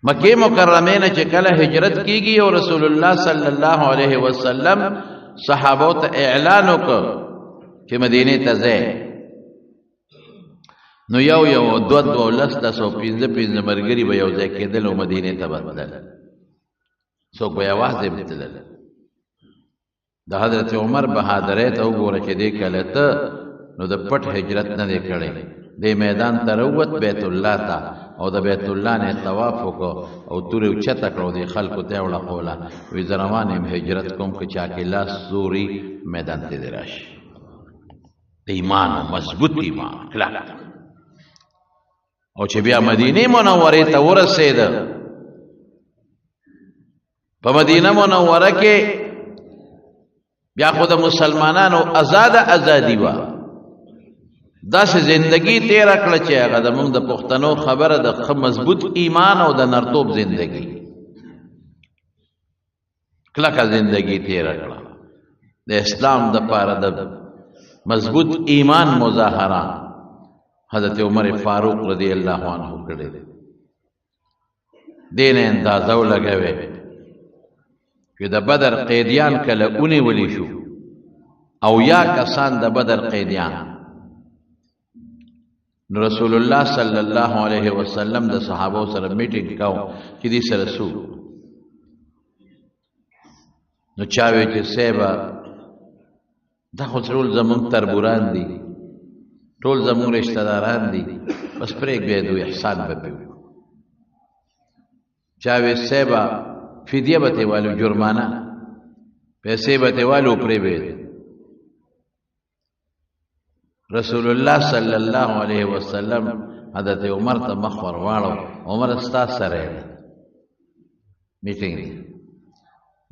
مکه مکرمه نه چې کله هجرت کیږي او رسول الله صلی الله علیه وسلم صحابه ته اعلان وکړ چې مدینه ته ځئ، نو یو یو دوه دوه لس لس او پنځه پنځه ملګري به یو ځای کېدل او مدینې ته به تلل، څوک به یوازې هم تلل. د حضرت عمر بهادرۍ ته وګوره چې دې کله ته نو د پټ هجرت نه دی کړی، دې میدان ته راووت بیت الله ته او د بیت الله نه طواف وکړو او تورې اوچته کړو، دې خلکو ته یې وړقوله، وایي زه روان یم هجرت کوم، که چا کې لاس زوري میدان ته دې راشي. د ایمان مضبوط ایمان کلک. او چې بیا مدینه منورې ته ورسېده، په مدینه منوره کې بیا خو د مسلمانانو آزاده ازادي وه، داسې زندگی تیره کړه چې هغه د موږ د پښتنو خبره د ښه مضبوط ایمان او د نرتوب زندگی، کلکه زندگی تیره کړه. د اسلام د پاره د مضبوط ایمان مظاهره حضرت عمر فاروق رضی الله عنه کړې ده. دین اندازه ولګوي چې د بدر قیدیان کله ونیول شو او یا کسان د بدر قیدیان، نو رسول الله صلی الله علیه وسلم د صحابه سره میټینګ کاو چې دې سره سو، نو چاوي چې سیبا دا خو ټول زمونږ تربوران دي، ټول زمونږ رشتہ داران دي، بس پرېږدی دوی احسان به پرې وکړو. چا وی صاحبه فدیه به ترې والو، جرمانه پیسې به ترې والو، پرې به. رسول الله صلی الله علیه وسلم حضرت عمر ته مخ ور واړو، عمر ستا سره دی میټینګ دی،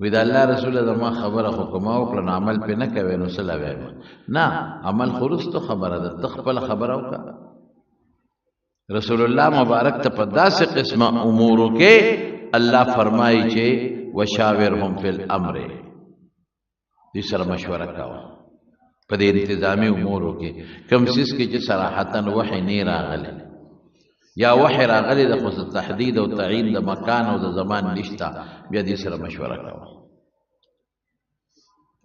وی د الله رسول زما خبره خو کومه وکړه نو عمل پې نه کوې نو څه له وایم؟ نه، عمل خو وروستو خبره ده، ته خپله خبره وکړه. رسول الله مبارک ته په داسې قسمه امورو کې الله فرمایي چې وشاورهم فی الامر، دې سره مشوره کوه په دې انتظامی امورو کې، کوم څیز کې چې صراحتا وحی نه راغلی یا وحی راغلی د خو تحدید او تعیین د مکان او د زمان نشته، بیا دې سره مشوره کوه.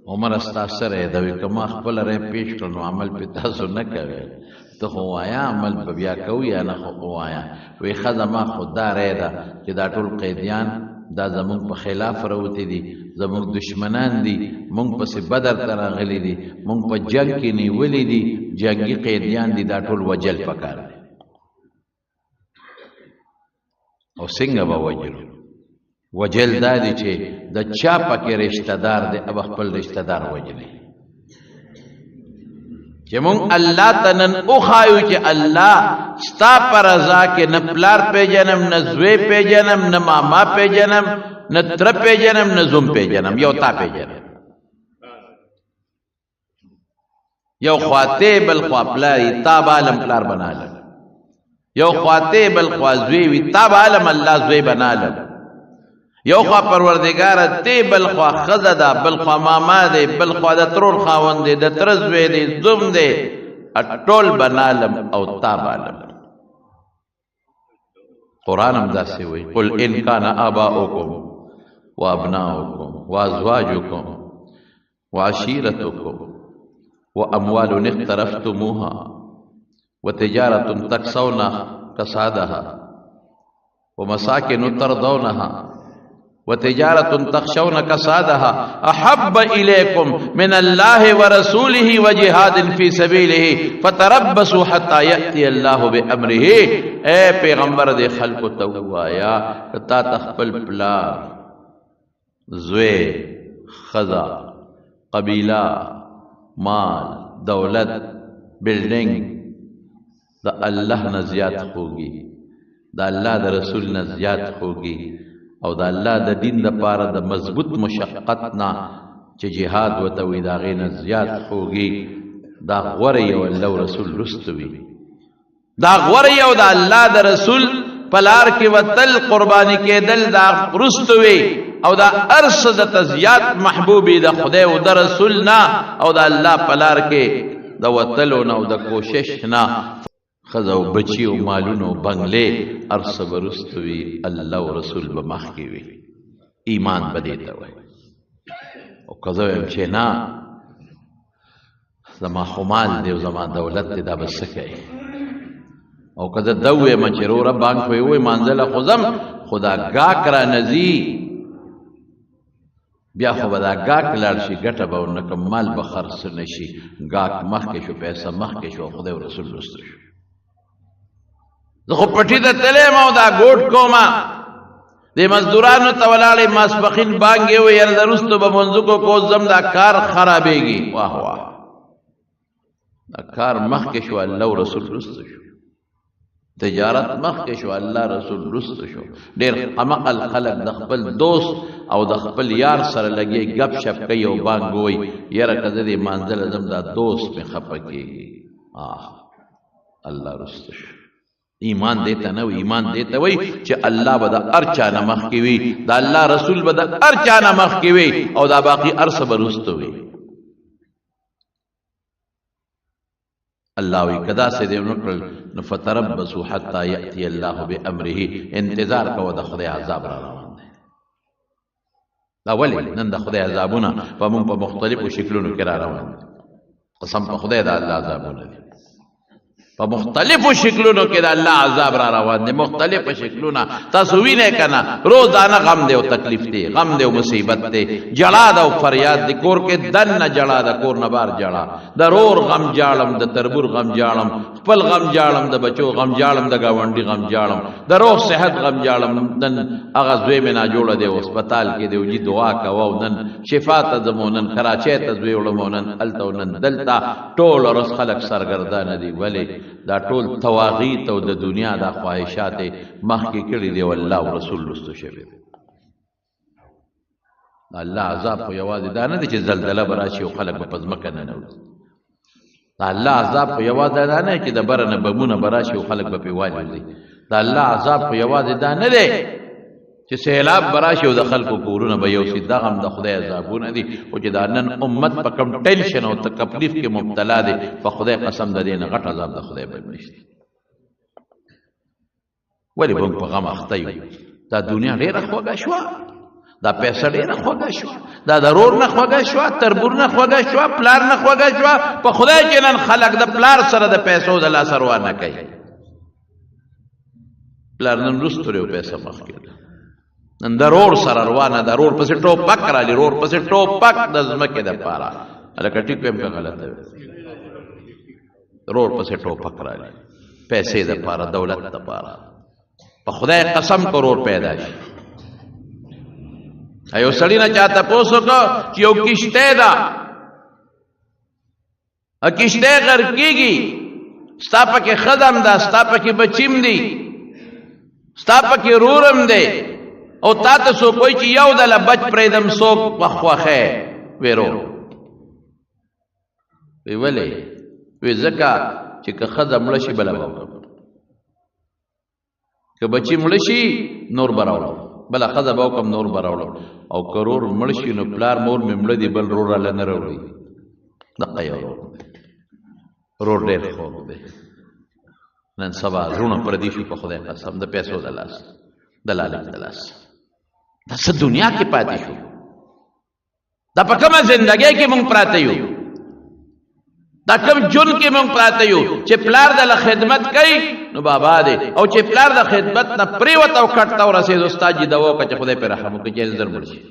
عمر ستا سره دی، وی که ما خپل رای پیش کړ نو عمل پې تاسو نه کوئ، ته خو وایا عمل به بیا کوو یا نه، خو وایا. وی ښه زما خو دا رای ده چې دا ټول قیدیان دا زمونږ په خلاف راوتي دي، زمونږ دشمنان دي، مونږ پسې بدر ته راغلي دي، مونږ په جنګ کې نیولي دي، جنګي قیدیان دي، دا ټول وجل پکار دي. او څنګه به وجلو؟ وجل دا دی چې د چا پکې رشتہ دار دی اب خپل رشتہ دار وجلی، چې مونږ الله ته نن وښایو چې الله ستا پر رضا کې نه پلار پیژنم، نه زوی پیژنم، نه ماما پیژنم، نه تره پیژنم، نه زوم پیژنم، یو تا پیژنم، یو خواته بل خوا پلاری تا بالم پلار بنالم، یو خواته بل خوا زوی وی تا بالم الله زوی بنالم، یو خوا پروردگار تی بل خوا خزه ده، بل خوا ماما دی، بل خوا د ترور خاوند دی، د تر زوی دی، زوم دی، ټول بنالم او تا بالم. قرآن هم داسې وایي، قل ان کان آباؤکم وابناؤکم وازواجکم وعشيرتكم وأموال اقترفتموها وتجارة تكسون كسادها ومساكن ترضونها وتجارة تخشون كسادها أحب إليكم من الله ورسوله وجهاد في سبيله فتربصوا حتى يأتي الله بأمره. اے پیغمبر دے خلق ته وایا تا تخپل پلار، زوی، ښځه، قبیله، مال، دولت، بلډینګ د الله نه زیات خوږي، د الله د رسول نه زیات خوږي، او د الله د دین د پاره د مضبوط مشقت نه چې جهاد وته وي د هغې نه زیات خوږي، دا غوره یو الله او رسول وروسته وي. دا غوره یو د الله د رسول پلار کې وتل قرباني کېدل دا رستوي، او دا ارس د تزیات محبوبي د خدای او د رسول نه او د الله پلار کې د وتلو نه او د کوشش نه. ښځه او بچي او مالونه او بنګلې هر څه به وروسته وي، الله او رسول به مخکې وي. ایمان به دې ته وایي. او که زه وایم چې نه، زما خو مال دی او زما دولت دی، دا به څه کوي؟ او که زه دا ووایم چې وروره بانک خو یې ووایي مانځله خو ځم، خو دا ګاک را نه ځي، بیا خو به دا ګاک لاړ شي، ګټه به ونه کړم، مال به خرڅ نه شي. ګاک مخکې شو، پیسه مخکې شو، خدای او رسول وروسته شو. زه خو پټي ته تللی یم او دا ګوټ کومه، دې مزدورانو ته ولاړې، ماسپښین بانګ یې وویل، یاره وروسته به مونځ وکړو، که اوس ځم دا کار خرابېږي. واه واه، دا کار مخکې شو، الله او رسول وروسته شو. تجارت مخکې شو، الله رسول وروسته شو. ډېر قمقل خلک د خپل دوست او د خپل یار سره لګي، ګپ شپ کوي او بانګ وایي، یاره که زه دې مانځله ځم دا دوست مې خفه کېږي. آه، الله وروسته شو. ایمان دې ته نه وي، ایمان دې ته وایي چې الله به د هر چا نه مخکې وي، د الله رسول به د هر چا نه مخکې وي، او دا باقي هر څه به وروسته وي. الله وی کدا سه دې نکړل نو فتربصوا حتا یاتی الله بامره، انتظار کوه د خدای عذاب را روان دی. دا ولی نن د خدای عذابونه په مونږ په مختلفو شکلونو کې را روان دي؟ قسم په خدای دا الله عذابونه دي په مختلفو شکلونو کې، د الله عذاب را روان دي مختلفو شکلونه. تاسو وینئ کنه، روزانه غم دی او تکلیف دی، غم دی او مصیبت دی، جړا ده او فریاد دی، کور کې دننه جړا ده، کور نه بار جړا، د رور غم جاړم، د تربور غم جاړم، خپل غم جاړم، د بچو غم جاړم، د گاونډي غم جاړم، د روغ صحت غم جاړم. نن هغه زوی مې ناجوړه دی، هسپتال کې دی، جی دعا کوه، او نن شفا ته ځم، او نن کراچۍ ته زوی وړم، او نن هلته او نن دلته. ټول ورځ خلک سرګردانه دي. ولې؟ دا ټول تواغیت او د دنیا دا خواهشات مخکې کړي دي، او الله او رسول وروسته شوی دی. الله عذاب خو یوازې دا نه دی چې زلزله به راشي او خلک به په ځمکه ننوځي. د الله عذاب خو یوازې دا نه چې د بره نه بمونه به راشي او خلک به پرې والوځي. د الله عذاب خو یوازې دا نه دی چې سیلاب به راشي او د خلکو کورونه به یوسي. دغه هم د خدای عذابونه دي. خو چې دا نن امت په کوم ټینشن او تکلیف کې مبتلا دی، په خدای قسم د دې نه غټ عذاب د خدای بل نشته. ولې موږ په غم اخته یو؟ دا دنیا ډېره خوږه شوه، دا پیسه ډېره خوږه شوه، دا د رور نه خوږه شوه، تربور نه خوږه شوه، پلار نه خوږه شوه. په خدای چې نن خلک د پلار سره د پیسو د لاس روانه کوي. پلار نن وروسته دی او پیسه مخکې ده. نن د رور سره روانه ده، رور پسې ټوپک رالی، رور پسې ټوپک د ځمکې دپاره. هلکه ټیک وایم که غلطه ویم؟ رور پسې ټوپک رالی، پیسې دپاره، دولت دپاره. په خدای قسم که رور پیدا شي، یو سړي نه چا تپوس وکړ چې یو کښتۍ ده، کښتۍ غرقېږي، ستا پکې ښځه هم ده، ستا پکې بچي هم دي، ستا پکې رور هم دی، او تا ته څوک وایي چې یو دله بچ پرېږدم، څوک په خوښی وی رور. وی ولې؟ وی ځکه چې که ښځه مړه شي بله به وکړم، که بچی مړ شي نور به راوړم، بله ښځه به وکړم نور به راوړم، او که رور مړ شي نو پلار مور مې مړه دي، بل رور راله نه راوړي. دقه یو رور دی، رور ډېر خوږ دی. نن سبا زړونه پردي شو په خدای قسم، د پیسو د لاس، د لالچ د لاس. دا څه دنیا کې پاتې شو؟ دا په کومه زندګۍ کې مونږ پراته یو؟ دا کوم جون کې مونږ پراته یو چې پلار د خدمت کوي نو بابا دی، او چې پلار د خدمت نه پریوت او کټ ته ورسېدو، ستا جي دوا وکړه چې خدای پرې رحم وکړي چې زر مړ شي.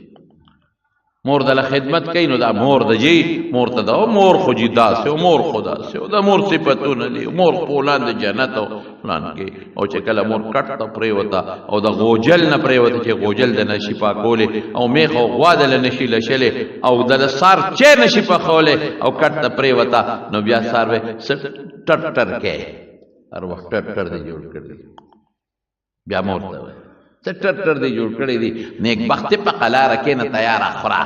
مور د خدمت کوي نو دا مور د جی مور ته دا مور خو جی داسې او مور خو داسې او د مور صفتونه دي، مور پولان د جنت او پلان کې. او چې کله مور کټ ته پریوته او د غوجل نه پریوته چې غوجل د نشي پاکولې او میخ او غوا د نشي لشلې او د سار چې نشي پخولې او کټ ته پریوته، نو بیا سار به ټر ټر کې هر وخت ټر ټر دی جوړ کړی. بیا مور ته وایي څه ټر ټر دی جوړ کړی دی، نیک بختې په قلاره کې نه تیاره خوره،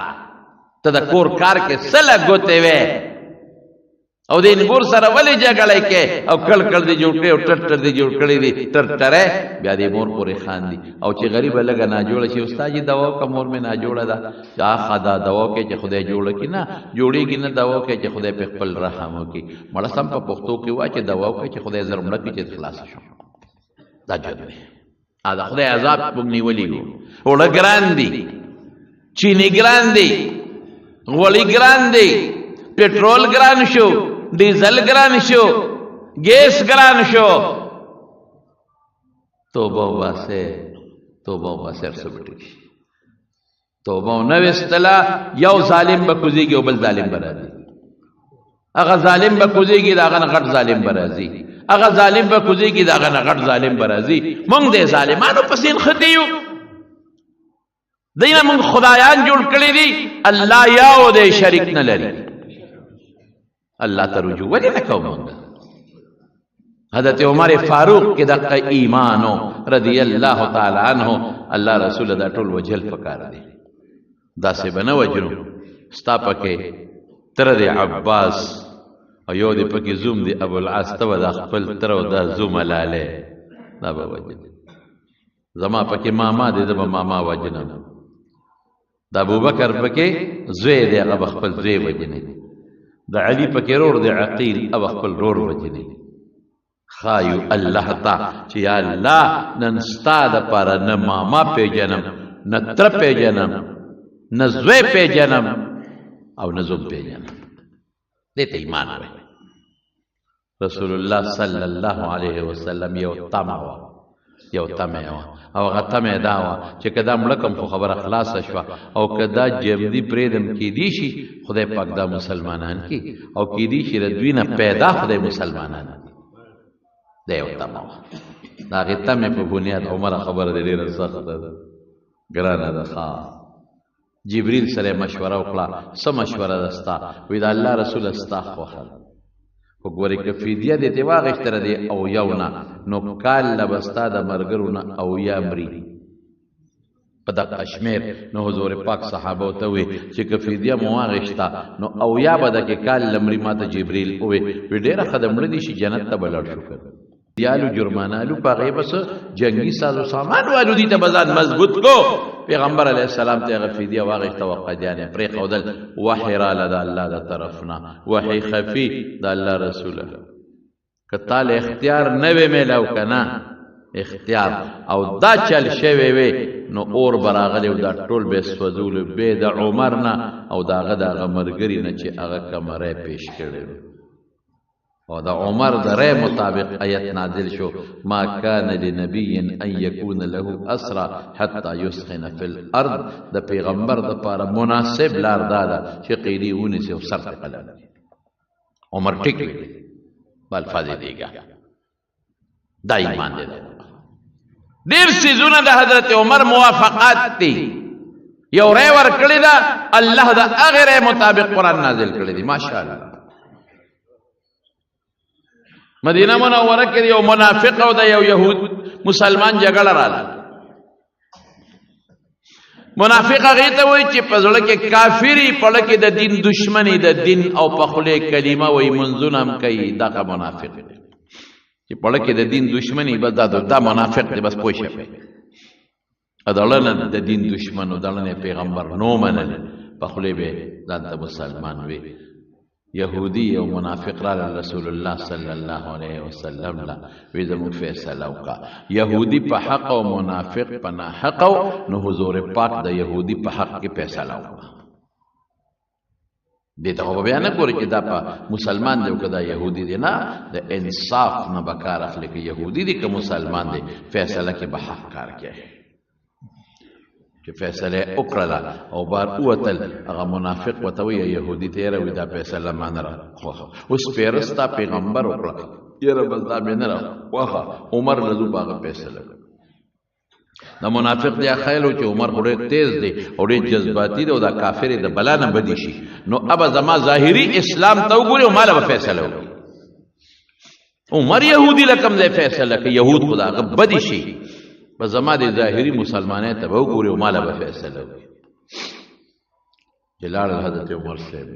ته د کور کار کې څه له ګوتې وې. او د انګور سره ولې جګړه کې او کړ کړ دې جوړ کړي او ټر ټر دې جوړ کړي دي ټر ټره بیا دې مور پورې خاندي. او چې غریب لږه ناجوړه شي، استاد جي دوا وکړه مور مې ناجوړه ده، دا ښه ده دوا وکړي چې خدای جوړه کړي، نه جوړېږي نه، دوا وکړي چې خدای په خپل رحم وکړي. مړه سم په پښتو کې وایي چې دوا وکړي چې خدای زر مړه کړي چې خلاصه شو. دا ژوند دی. دا خدای عذاب موږ نیولي یو. اوړه ګران دي، چیني ګران دي، غوړي ګران دي، پټرول ګران شو، ډیزل ګران شو، ګیس ګران شو. توبه وباسه، توبه وباسه، هر څه به ټیک شي. توبه ونه ویستله یو ظالم به کوزېږي او بل ظالم به راځي، هغه ظالم به کوزېږي د هغه نه غټ ظالم به راځي، هغه ظالم به کوزېږي د هغه نه غټ ظالم به راځي. موږ د ظالمانو پسې نښتي یو، دینه موږ خدایان جوړ کړي دي. الله یو دی، شریک نه لري. الله ته رجوع ولې نه کوو موږ؟ حضرت عمر فاروق کې دقه ایمانو رضی الله تعالی عنه، الله رسول دا ټول وجل پکار دی، داسې به نه وجنو. ستا پکې تر دی عباس او یو دی پکې زوم دی ابو العاص، ته به دا خپل تر او دا زوم لالی دا به وجل. زما پکې ماما دی، زه به ماما وجنم. د ابوبکر پکې زوی دی، هغه به خپل زوی وجني. د علي پکې رور دی عقیل، هغه خپل رور وجني. خایو الله ته چې یا الله نن ستا دپاره نه ماما پیژنم، نه تره پیژنم، نه زوی پیژنم او نه زوم پیژنم. دې ته ایمان وایي. رسول الله صلی الله علیه وسلم یو طمع وه، یو طمع وه، او هغه طمع دا وه چې که دا مړه کم خو خبره خلاصه شوه، او که دا ژوندي پرېږدم کېدی شي خدای پاک دا مسلمانان کړي، او کېدی شي د دوی نه پیدا خدای مسلمانان کړي. دا یو طمع وه. د هغې طمع په بنیاد عمره خبره دې ډېره سخته ده، ګرانه ده. ښه جبریل سره مشوره وکړه، څه مشوره ده ستا؟ وایي د الله رسوله ستا خوښه ده، خو ګورې که فدیه دې ترې واخیستله دې او یو نه، نو کال له به ستا د ملګرو نه اویا مري په دقه شمېر. نو حضور پاک صحابو ته ووایي چې که فدیه مو واخیسته نو اویا به دکې کال له مري. ما ته جبریل ووایي، وایي ډېره ښه ده، مړه دې شي جنت ته به لاړ شو. که دیالو جرمانالو په هغې به څه جنګي سازو سامان والو دي ته به ځان مضبوط کو. پیغمبر علیه السلام ته هغه فدیه واخیسته او قدیان یې پرېښودل. وحی راله د الله د طرف نه، وحی خفي د الله رسوله، که تا له اختیار نه وی میلاو که نه اختیار او دا چل شوی وی نو اور به راغلی او دا ټول به سوځولو، بې د عمر نه او د هغه د هغه ملګري نه چې هغه کمره پیش کړی. او د عمر د رأی مطابق آیت نازل شو، ما کان لنبی ان یکون له اسرا حتی یسخن فی الارض. د پیغمبر د پاره مناسب لار دا ده چې قیدی ونیسي او سر ته قلم کړي. عمر ټیک ویل په الفاظ دیګه، دا ایمان دی. ډیر سیزونه د حضرت عمر موافقات دي، یو رأی ورکړې ده الله د هغې رأی مطابق قرآن نازل کړی دی. ماشاءالله مدینه منوره کې یو منافق او د یو یهود مسلمان جګړه رااله. منافق هغې ته وایي چې په زړه کې کافري، په زړه کې د دین دشمني، د دین او په خولې کلمه وایي، منځونه هم کوي، دغه منافق دی. چې په زړه کې د دین دشمني، بس دا منافق دی، بس پوه شه پرې. دړنه د دین دشمن او دړنه پیغمبر نو منل، په خولې به ځان ته مسلمان وي. یهودي او منافق را رسول الله صلی الله علیه وسلم لا وی زموږ فیصله وکړه. یهودي په حق او منافق په ناحق، نو حضور پاک د یهودي په حق کې فیصله وکړه. دې ته خو بیا نه ګوري چې دا په مسلمان دی او که دا یهودي دی، نه، د انصاف نه به کار اخلي، که یهودي دی که مسلمان دی، فیصله کې به حق کار کوي. چې فیصله وکړله او بار ووتل، هغه منافق ورته وایي یهودي ته یاره وایي دا فیصله ما نه را خوښه، اوس پیره ستا پیغمبر وکړه، یاره بس دا مې نه را خوښه، عمر له ځو په هغه فیصله کړه. دا منافق دی خیال چې عمر خو ډېر تیز دی او ډېر جذباتي دی او دا کافر د بلا نه بدی شي، نو ابا زما ظاهري اسلام ته وګوري او ماله به فیصله وکړي. عمر یهودي لکم ځای فیصله کوي، یهود خو د هغه بدی شي، بس زما د ظاهري مسلمانۍ ته به وګوري او ماله به فیصله وکړي. چې لاړل حضرت عمر صاحب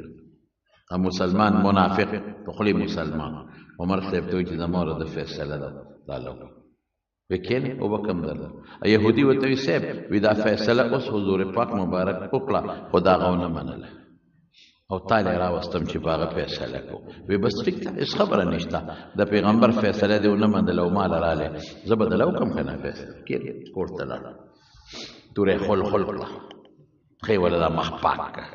مسلمان منافق په خولې مسلمان. عمر صاحب ته وایي چې زما د فیصله ده دا لو وکینې او به کم درله. یهودي ورته وایي صاحب وي دا فیصله اوس حضور پاک مبارک وکړه خو دا هغه ونه منله او تا له راوستم چې په هغه فیصله کوو. وی بس ټیک ده، هېڅ خبره نشته، د پیغمبر فیصله دې ونه منله او ماله راغلی، زه به دله وکړم که نه فیصله. کښېنه کور ته لاړه، توره یې خل خل کړه، ښه یې وله دا مخ پاک کړه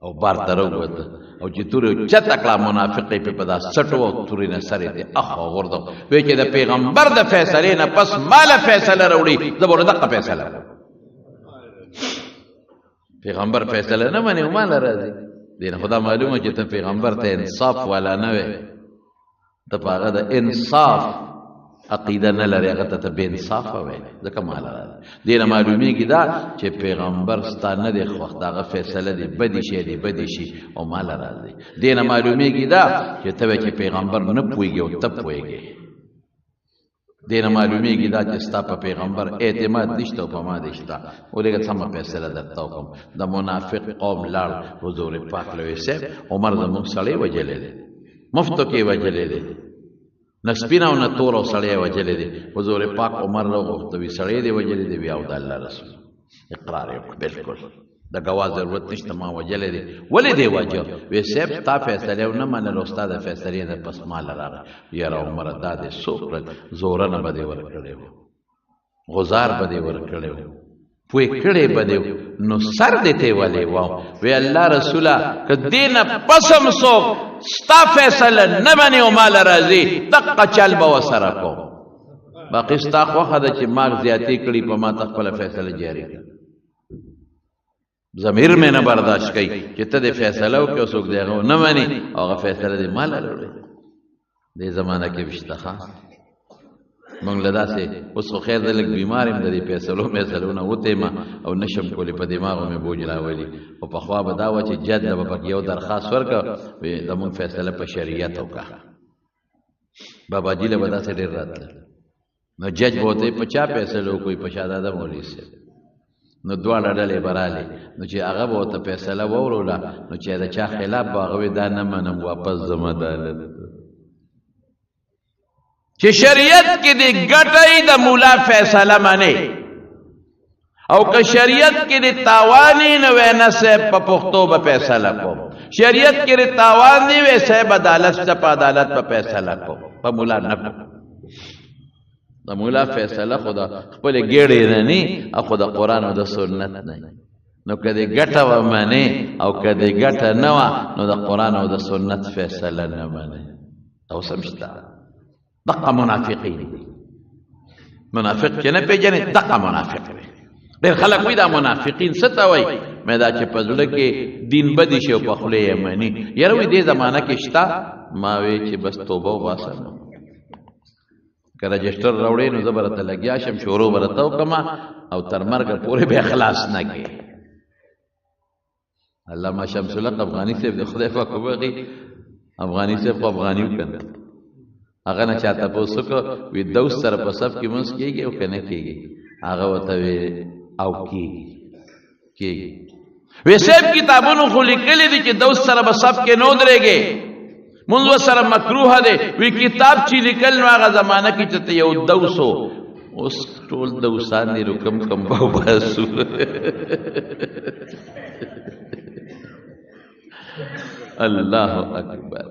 او بار ته راووته. او چې تورې اوچته کړه منافق یې پرې په دا څټو او تورې نه سر یې ترې اخوا وغورځاوه. وی چې د پیغمبر د فیصلې نه پس ماله فیصله راوړي زه به ورته دقه فیصله کوم. پیغمبر فیصله نه مني او ماله راځي. دې نه خو دا معلومه چې ته پیغمبر ته انصاف والا نه وې، ته په هغه د انصاف عقیده نه لرې، هغه ته ته بې انصافه وې، ځکه ماله راځي. دې نه معلومیږي دا چې پیغمبر ستا نه دی خوښ، د هغه فیصله دې بدې شي دې بدې شي او ماله راځي. دې نه معلومیږي دا چې ته وایې چې پیغمبر نه پوهېږي او ته پوهېږې. دې نه معلومیږي دا چې ستا په پیغمبر اعتماد نشته او په ما دې شته. ولېږه سمه فیصله درته وکړم. د منافق قوم لاړ حضور پاک له وایي صاحب عمر زموږ سړی وژلی دی، مفتو کې وژلی دی، نه سپینه او نه تور او سړی وژلی دی. حضور پاک عمر راوغوښته وي سړی دی وژلی دی، وي او د الله رسول اقرار یې وکړ، بالکل د ګواه ضرورت نشته، ما وژلی دی. ولې دی وژه؟ وی صاحب ستا فیصله ونه منله او ستا د فیصلې نه پس ماله راغی. یاره عمره دا دې څه وکړل، زورنه به دې ورکړې وه، غزار به دې ورکړی وو، پوه کړی به دې، نو سر دې ته ولې واو؟ وی الله رسوله که دې نه پس هم څوک ستا فیصله نه مني او ماله راځي دقه چل به ورسره کوم. باقي ستا خوښه ده چې ما زیاتې کړي په ما ته خپله فیصله جاري کړه. ضمیر مې نه برداشت کوي چې ته دې فیصله وکړې او څوک دې هغه نه مني او هغه فیصله دې ماله راوړي. دې زمانه کې به شته. ښه مونږ له داسې اوس خو خیر دی لږ بیمار یم، د دې فیصلو میصلو نه وتی ما او نه شم کولی، په دماغو مې بوج راولي. خو پخوا به دا وه چې جد له به پکې یو درخواست ورکړه، وایي زموږ فیصله په شریعت وکړه. باباجي له به داسې ډېر راتلل، نو جج به ورته په چا فیصله وکړي؟ په شهزاده مولوي صاحب. نو دواړه ډلې به رالې، نو چې هغه به ورته فیصله واوروله، نو چې د چا خلاف به هغه وایي دا نه منم، واپس ځم عدالت. چې شریعت کې دې ګټه یې د مولا فیصله منې او که شریعت کې دې تاوان یې نه وی نه صاحب په پښتو به فیصله کوم، شریعت کې دې تاوان دی وی صاحب عدالت شته په عدالت به فیصله کوم، په مولا نه کوم. د مولا فیصله خو د خپلې ګېډې نه ني او خو د قرآن او د سنت نه. نو که دې ګټه ومنې او که دې ګټه نه وه نو د قرآن او د سنت فیصله نه منې. اوس هم شته دقه منافقین دي. منافق چې نه پېژنې دقه منافق دی. ډېر خلک وایي دا منافقین څه ته وایي؟ مې دا چې په زړه کې دین بدی شي او په خوله یې مني. یاره وایي دې زمانه کې شته. ما وی چې بس توبه وباسه، که رجسټر راوړې نو زه به راته لګیا شم، شروع به راته وکړم او تر مرګه پورې به خلاص نه کړې. علامه شمس الحق افغاني صاحب د خدای پاک وبخښي، افغاني صاحب خو افغاني وکړه، هغه نه چا تپوس وکړ وي دوست سره په صف کې مونځ کېږي او که نه کېږي؟ هغه ورته وی او کېږي کېږي. وی صاحب کتابونو خو لیکلي دي چې دوست سره به صف کې نه ودرېږي، مونځ ورسره مکروه دی. وی کتاب چې لیکل نو هغه زمانه کې چې ته یو دوس و، اوس ټول دوسان دي نو کم کم به وباسو. الله اکبر.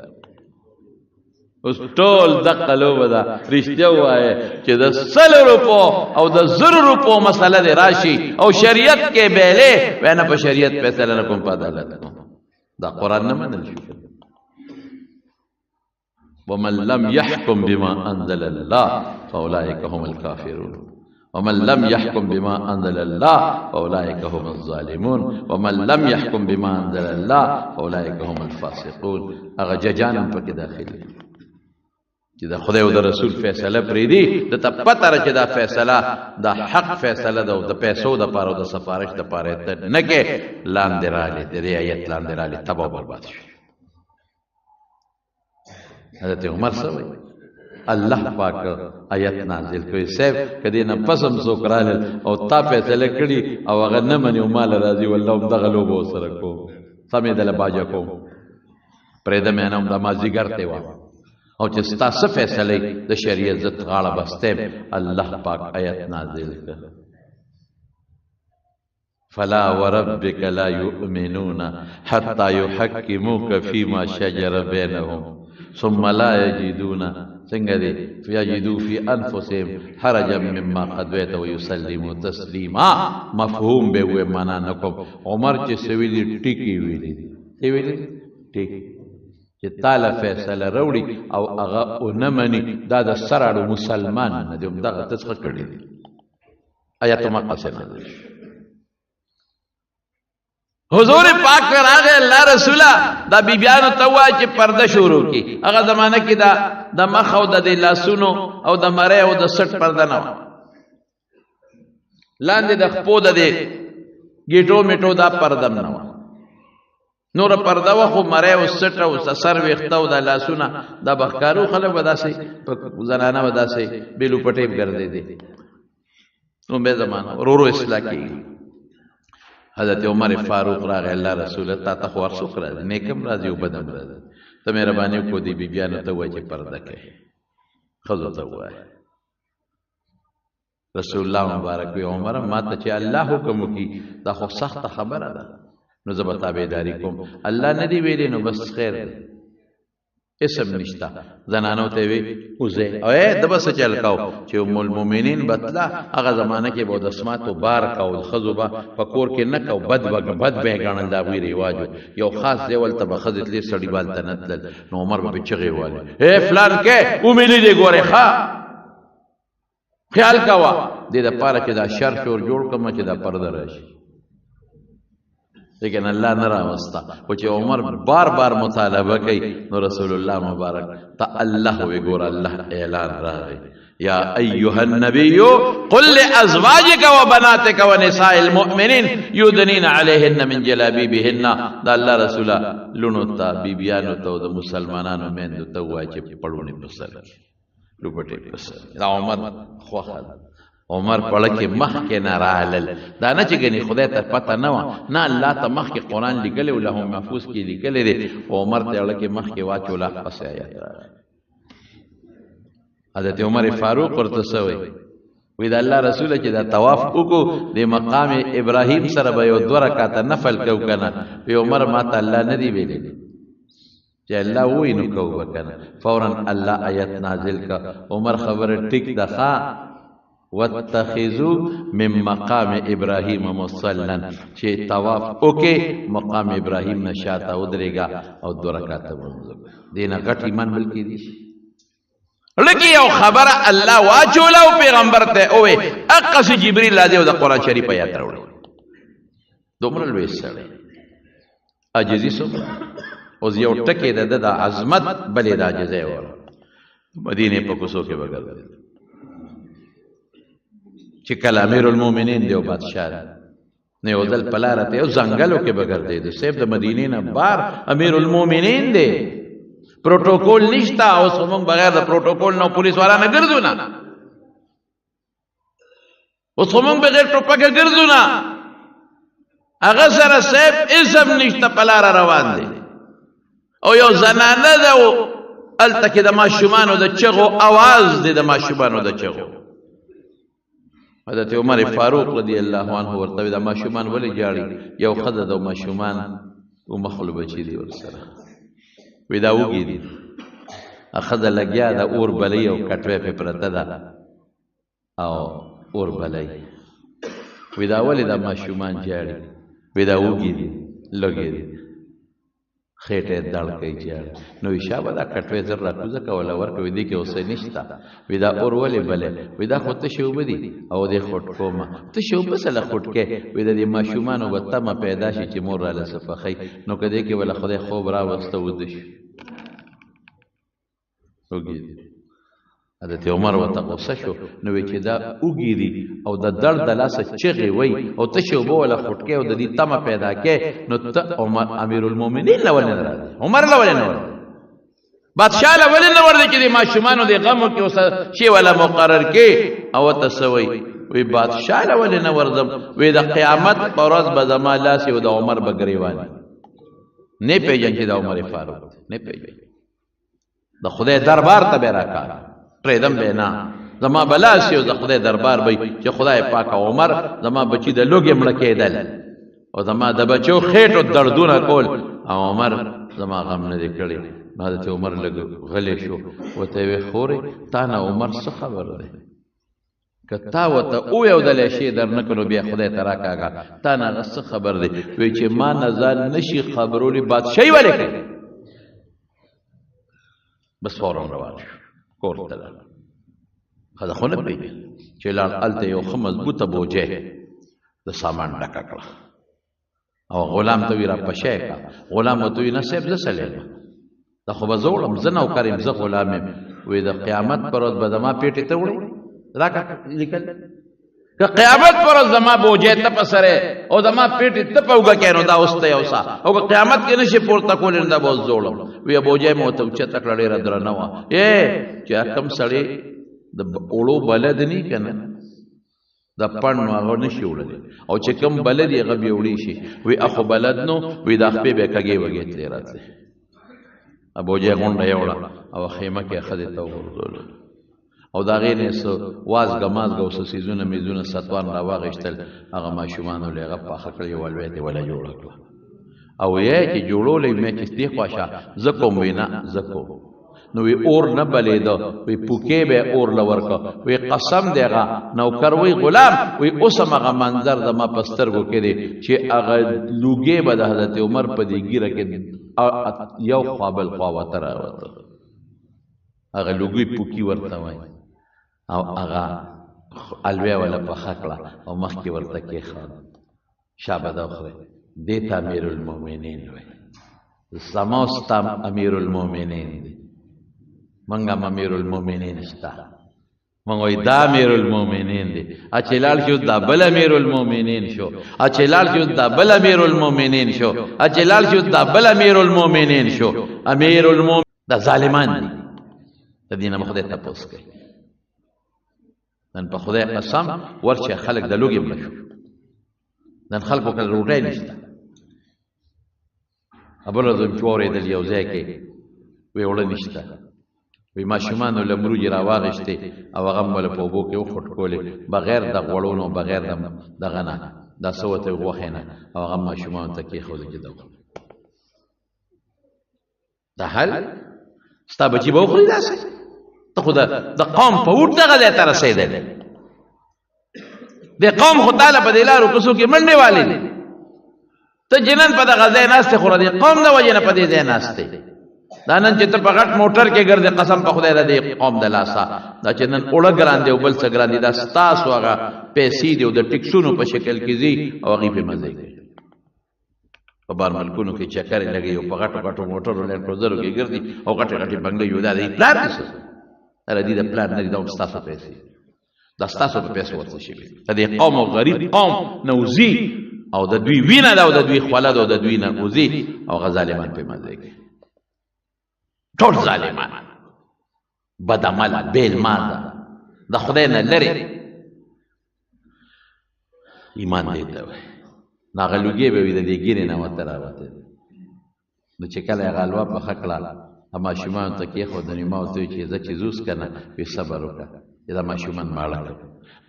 اوس ټول دقه لوبه ده. رښتیا ووایه چې د 100 روپو او د 1000 روپو مسله دې راشي او شریعت کې بیلې وایي نه په شریعت فیصله نه کوم، په عدالت کوم. دا قرآن نه منل شو. ومن لم يحكم بما أنزل الله فأولئك هم الكافرون، ومن لم يحكم بما أنزل الله فأولئك هم الظالمون، ومن لم يحكم بما أنزل الله فأولئك هم الفاسقون. هغه ججان هم پکې داخل دي چې د خدای او د رسول فیصله پرېږدي، د ته پته ده چې دا فیصله د حق فیصله ده او د پیسو دپاره او د سفارش دپاره یې ته نه کې لاندې راغلې، د دې آیت لاندې راغلې، تباه برباد شو. حضرت عمر څه وایي؟ الله پاک آیت نازل کوي، صاحب که دې نه پس هم څوک رالل او تا فیصله کړي او هغه نه مني او ماله راځي، والله همدغه لوبه ورسره کوم، سمې دله باجه کوم. پرېږده مې نه، د مازدیګر ته وه او چې ستا څه فیصله د شریعت زه غاړه بسته یم. الله پاک آیت نازل کړ، فلا وربك لا يؤمنون حتى يحكموك فيما شجر بينهم ثم لا يجدون څنګه دي يجدوا في انفسهم حرجا مما قضيت ويسلموا تسليما. مفهوم به وې معنا نکوم. عمر چې سویلی ټیکی ویلی دي، څه ویلی ټیکی چې تاله فیصله راوړي او هغه ونه مني، دا د سراړو مسلمان نه دی، همدغه ته څه کړي دي. آیات مقصد نازل شو. حضور پاک پر راغی، الله رسوله دا بیبیانو ته وایي چې پرده شروع کی. هغه زمانه کې دا د مخ او د لاسونو او د مری او د سټ پرده نه وه، لاندې د خپو د دې ګیټو میټو دا پرده نه وه، نور پرده وه خو مری او سټ او سر ویښته او د لاسونه دا بخکارو خلک به داسې په زنانه به داسې بېلو پټې ګرځېدې. نو به زمانه ورو ورو اصلاح کېږي. حضرت عمر فاروق راغی، الله رسول تا ته خو هر څوک راځي، نیک هم راځي او بد هم راځي، ته مهرباني وکړو دې بیبیانو ته ووایه چې پرده کوي، ښځو ته ووایه. رسول الله مبارک وی عمر ما ته چې الله حکم وکړي دا خو سخته خبره ده، نو زه به تابعداري کوم. الله نه دی ویلی نو بس خیر دی، اسم نشتا. زنانو ته وی وزه او د بس چل کاو چې ام المؤمنین بتلا هغه زمانه کې به د سماتو بار کاو، خزو به په کور کې نه کاو، بد به بد به غنل، دا وی رواج یو خاص دی ولته به خزه تلې سړی بال ته نتل. نو عمر به چغې والے اے فلان کې او ملي دی ګوره ښا خیال کوا دې د پاره چې دا شر شور جوړ کم چې دا پرده راشي، لیکن الله نه راوستا. خو چې عمر بار بار مطالبه کوي نو رسول الله مبارک ته الله وی ګور الله اعلان راغی، یا ایها النبی قل لازواجک وبناتک ونساء المؤمنین یدنین علیهن من جلابیبهن. دا الله رسوله لونو ته، بیبیانو ته او د مسلمانانو میندو ته ووایه چې پړونې په سر کړي، لوپټې په سر. دا عمر خوښه ده، عمر پړه کې مخکې نه رالل، دا نه چې ګنې خدای ته پته نه وه، نه الله ته مخکې قرآن لیکلی و، له محفوظ کې لیکلی دی، خو عمر ته اړه کې مخکې واچوله، پسې آیت راغی. حضرت عمر فاروق ورته څه وایي؟ وی دا الله رسول چې دا طواف وکړو د مقام ابراهیم سره به یو دوه رکعته نفل کو که نه؟ وی عمر ما ته الله نه دی ویلی چې الله وایي نو کو به که نه؟ فورا الله آیت نازل که. عمر خبره ټیک ده، ښه واتخذوا من مقام ابراهیم مصلا، چې طواف وکې مقام ابراهیم نه شاته ودرېږه او دوه رکعته لمونځ وکړه. دې نه غټ ایمان بل کېدی شي؟ لکه یو خبره الله واچوله او پیغمبر ته ووی، اقص جبریل راځي او د قرآن شریف آیات راوړي. دومره لوی سړی عاجزي څومره. اوس یو ټکی د ده د عظمت بلې د عاجزۍ وره، مدینې په کوڅو کې به ګرځېد چې کله امیر المؤمنین دی او بادشاه دی، نو یو ځل په لاره ته یو ځنګلو کې به ګرځېد. صاحب د مدینې نه بار امیر المؤمنین دی، پروتوکول نشته. اوس خو موږ بغیر د پروتوکول نه پولیس والا نه ګرځو نه، اوس خو موږ بغیر ټوپکه ګرځو نه، هغه سره صاحب اسم نشته، په لاره روان دی. او یو زنانه ده او هلته کې د ماشومانو د چغو اواز دی، د ماشومانو د چغو. حضرت عمر فاروق رضی الله عنه ورته وی دا ماشومان ولې جاړي؟ یو ښځه ده او ماشومان ومخلو بچي دي ورسره. وی دا وږي دي، ښځه لګیا ده اور بلوي او کټوی پرې پرته ده او اور بلوي. وی دا ولې دا ماشومان جاړي؟ وی دا وږي دي، لږې دي، خېټه یې دړ کوي جاړي. نو وی شابه دا کټوی زر راکوزه کوله ورکوي، دې کې اوس نشته. وی دا اور ولې بلې؟ وی دا خو تشې اوبه دي او دې خټکو ما تشې اوبه څه له خټکې؟ وی د دې ماشومانو به تمه پیدا شي چې مور راله څه پخوي، نو که دې کې به له خدای خوب راوسته وده شي. وږي دي. حضرت عمر ورته غوسه شو، نو وی چې دا وږي دي او د دړ د لاسه چغې وایي او تشې اوبه وله خټکې او د دې تمه پیدا کې، نو ته عمر امیر المؤمنین له ولې نه راځې؟ عمر له ولې نه ورځې؟ بادشاه له ولې نه ورځې چې د ماشومانو د غمو کې اوس شی وله مقرر کې؟ او ورته څه وایي؟ وی بادشاه له ولې نه ورځم؟ وی د قیامت په ورځ به زما لاس او د عمر به ګریوان. نه پیژن چې دا عمر فاروق نه پیژن. د خدای دربار ته به راکا پرېدم به نه، زما بلا سی او د خدای دربار به چې خدای پاک عمر زما بچی د لوګې مړه کېدل او زما د بچو خېټو دردونه کول، او عمر زما غم نه دی کړی. حضرت عمر لږ غلی شو، ورته یې ویل خورې تا نه عمر څه خبر دی؟ که تا ورته وویودلی شی در نه کړو بیا خدای ته راکاږه، تا نه هغه څه خبر دی؟ وایي چې ما نه ځان نه شي خبرولی، بادشاهي ولې کوي؟ بس فورا روان شو کور ته لاړ. ښځه خو نه پرېږدي چې لاړ، هلته یو ښه مضبوطه بوجۍ د سامان ډکه کړه او غلام ته وی را پشه کړه. غلام ورته وی نه صاحب زه سړی یم، دا خو به زه وړم، زه نوکر یم، زه غلام یم. وی د قیامت پر ورځ به زما پېټې ته وړې راکړه لیکل، که قیامت پر ورځ زما بوجۍ ته په سره او زما پېټې ته په اوږه کې، نو دا اوس ته یوسه، او که قیامت کې نه شي پورته کولی نو دا به اوس زه وړم. وی بوجۍ مې ورته اوچته کړه، ډېره درنه وه. چې کوم سړی د اوړو بلد نه که نه د پڼ نو هغه نه شي وړلی، او چې کوم بلد یې هغه بیا وړی شي. وی اخو بلد نو وی دا خپې به کږې وږې تلې راتلې. بوجۍ غونډه یې وړه او خیمه کې ښځې ته وغورځولو، او د هغې نه څه وازګه مازګه او څه څیزونه میزونه ستوان راواخیستل، هغه ماشومانو له هغه پاخه کړل، یوه لویه ترې وله جوړه کړه. او یې چې جوړولې مې چې دې خوا شه زه کوم، وی نه زه کوم. نو وی اور نه بلېده، وی پوکې به اور له ورکه. وی قسم دی هغه نوکر وی غلام وی اوس هم هغه منظر زما په سترګو کې دی چې هغه لوګی به د حضرت عمر په دې ږیره کې یو خوا بل خوا وته راوته، هغه لوګی پوکی ورته وایي، او هغه الوی وله پخه کړه او مخکې ورته کېښود. شابه دا وخورئ، دې ته امیر المؤمنین وایي. زما او ستا امیر المؤمنین دی، موږ هم امیر المؤمنین شته، موږ وایي دا امیر المؤمنین دی. چې لاړ شو دا بل امیر المؤمنین شو، چې لاړ شو دا بل امیر المؤمنین شو، چې لاړ شو دا بل امیر المؤمنین شو. امیر المؤمنین دا ظالمان دي، د دې نه به خدای تپوس کوي. نن په خدای قسم ورشه خلک د لوږې مړه شو، نن خلکو کله روټۍ نشته. بله ورځ چې واورېدل یو ځای کې وی اوړه نشته، وی ماشومانو له مروجې راواغېستې او هغه هم له په اوبو کې وخوټکولې، بغیر د غوړونو بغیر د دغه نه دا څه ورته غوښې نه، او هغه ماشومانو ته کېښودل چې دا وخوري. دا حل ستا بچي به وخوري داسې؟ ته خو د قوم په اوټ دغه ځای ته رسېدلی، د قوم خو تاله په دې لارو کوڅو کې منډې والې دي، ته چې نن په دغه ځای ناست یې خو د دې قوم د وجې نه په دې ځای ناست یې. دا نن چې ته په غټ موټر کې ګرځې قسم په خدای د دې قوم د لاسه، دا چې نن اوړه ګران دی او بل څه ګران دی، دا ستاسو هغه پیسې دي او د ټیکسونو په شکل کې ځي او هغې پې مزې کوي. په بار ملکونو کې چکرې لګوي او په غټو غټو موټرو لینډ کروزرو کې ګرځي او غټې غټې بنګلې یو. دا د پلار دي څه؟ دا د دې د پلار نه دي، دا هم ستاسو پیسې، دا ستاسو په پیسو ورته شوي. د دې قوم او غریب قوم نه وځي او د دوی وینه ده او د دوی خوله ده او د دوی نه وځي او هغه ظالمان پرې مزې کوي. ټول ظالمان، بدعمله، بې لمانځه، د خدای نه لرې. ایمان دې ته وایي. نو هغه لوګی به وي د دې ږیرې نه ورته راوتی. نو چې کله یې هغه حلوا پخه کړه ماشومانو ته کېښوده، نو ما ورته وویل چې زه چې ځوس که نه، وی صبر وکړه چې دا ماشومان ماړه کړه.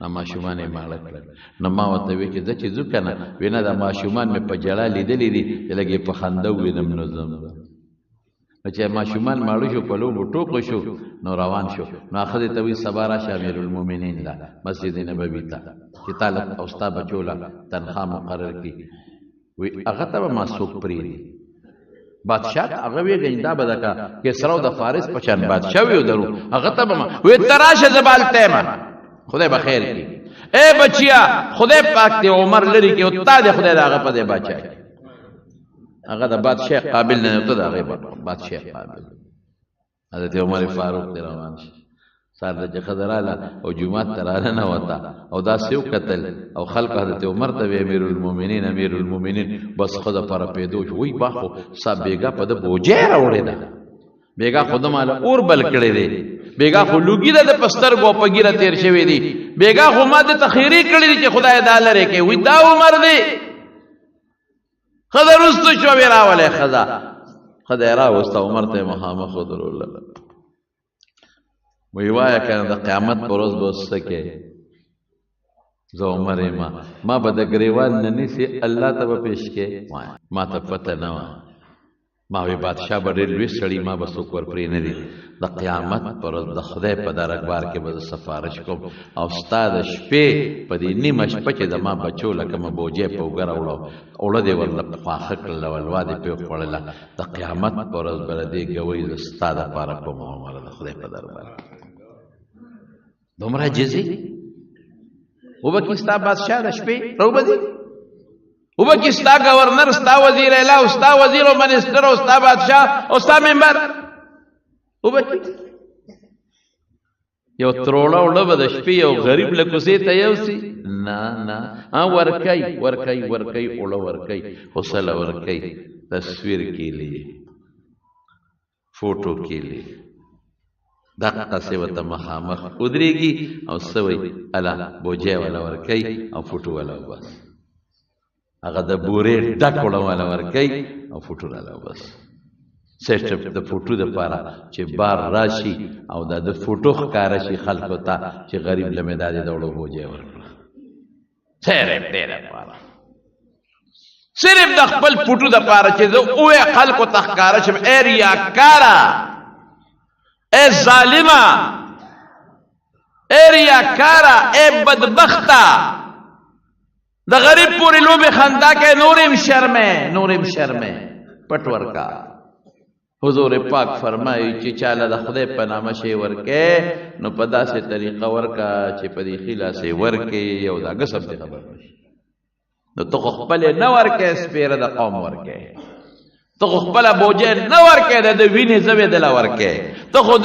دا ماشومان یې ماړه کړل. نو ما ورته وویل چې زه چې ځو که نه، وی نه دا ماشومان مې په ژړا لیدلي دي چې لږ یې په خندا ووینم نو ځم. نو چې ماشومان ماړه شو، په لوبو ټوکو شو، نو روان شو. نو ښځې ته وایي سبا راشه امیرالمؤمنین له مسجد نبوي ته چې تا له او ستا بچو له تنخوا مقرر کړي. وایي هغه ته به ما څوک پرېږدي؟ بادشاه ته هغه وی ګنې دا به د کسرا د فارس په شان بادشاه وي درو، هغه ته به ما وایي ته راشه زه به هلته یم، خدای به خیر کړي. ای بچیا خدای پاک دې عمر لري کړي او تا دې خدای د هغه په ځای باچا کړي. هغه د بادشاه قابل نه ته د هغې بادشاه قابل. حضرت عمر فاروق ته روان شي، سار د چې ښځه راله او جومات ته راننوته او داسې وکتل او خلکو حضرت عمر ته وی امیر المؤمنین امیر المؤمنین. بس ښځه پر پیدو شو، وی با خو صاحب بیګا په ده بوجۍ راوړې ده، بیګا خو ده ماله اور بل کړی دی، بیګا خو لوګي ده د په سترګو په ږیره تېر شوی دی، بیګا خو ما ده ته خیرې کړې دي چې خدای دا لرې کوي. وی دا عمر دی. ښځه وروستو شوه، بیا راولئ ښځه. ښځه یې راوسته، عمر ته یې مخامخ ودروله. وایي وایه که نه د قیامت پر ورځ به اوس څه کوې؟ زه عمر یم، ما به د ګریوان نه نیسي الله ته به پېش کې. ما ته پته نه وه، ما وی بادشاه به ډېر لوی سړی، ما به څوک ورپرې نه دي. د قیامت پر ورځ د خدای په دربار کې به زه سفارش کوم او ستا د شپې په دې نیمه شپه چې د ما بچو له کومه بوجۍ په اوږه راوړه، اوړه دې ورله پاخه کړله، ولوا دې پرې وخوړله، د قیامت پر ورځ به له دې ګوۍ زه ستا دپاره کوم عمره د خدای په دربار کې. دومره عاجزي وبه کي ستا بادشاه د شپې راوبدي، وبه کي ستا گورنر، ستا وزیر اعلی، او ستا وزیر او منسټر، او ستا بادشاه، او ستا ممبر وبه کي. یو تروړه وړه به د شپې یو غریب له کوڅې ته یوسي؟ نه نه، ورکوي ورکوي ورکوي، اوړه ورکوي، حوصله ورکوي، تصویر کېلي، فوټو کېلي، دقسې ورته مخامخ ودرېږي او څه وایي؟ اله بوجۍ والا ورکوي او فوټو والا وباسي، هغه د بورې ډک اوړه والا ورکوي او فوټو راله وباسي. سیسټم د فوټو دپاره چې بار راشي او دا د فوټو ښکاره شي خلکو ته چې غریب له مې دا دې د اوړو بوجۍ ورکړه. صرف دې دپاره، صرف د خپل فوټو دپاره چې زه ووایې خلکو ته ښکاره شم. ای ریاکاره، ای ظالمه، ای ریاکاره، ای بدبخته، د غریب پورې لوبې خندا کوې، نور هم شرمې، نور هم شرمې، پټ ورکا. حضور پاک فرمایي چې چاله د خدای په نامه شی ورکې نو په داسې طریقه ورکا چې په دې ښي لاس یې ورکې او دا ګسم دې خبر نه شي. نو ته خو خپلې نه ورکې، سپېره د قوم ورکې، ته خو خپله بوجۍ نه ورکې، د ده وینې زوی دله ورکې، ته خو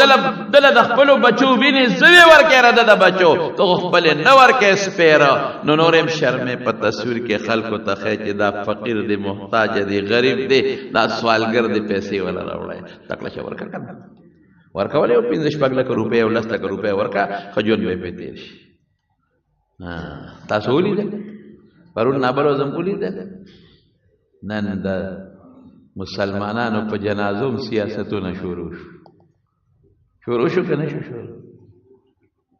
دله د خپلو بچو وینې زوی ورکې، را د بچو ته خو خپلې نه ورکې سپېره. نو نور هم شرمې په تصویر کې خلکو ته ښیې چې دا فقیر دی، محتاج دی، غریب دی، دا سوالګر دی، پیسې وله راوړی. تکړه شه ورکه که نه ورکولې یو پنځه شپږ لکه روپۍ او لس لکه روپۍ ورکه، ښه ژوند به یې پرې تېر شي. تاسو ولیدل پرون نابل ورځ هم ولیدل، نن د مسلمانانو په جنازو هم سیاستونه شروع شو. شروع شو که نه شو شروع؟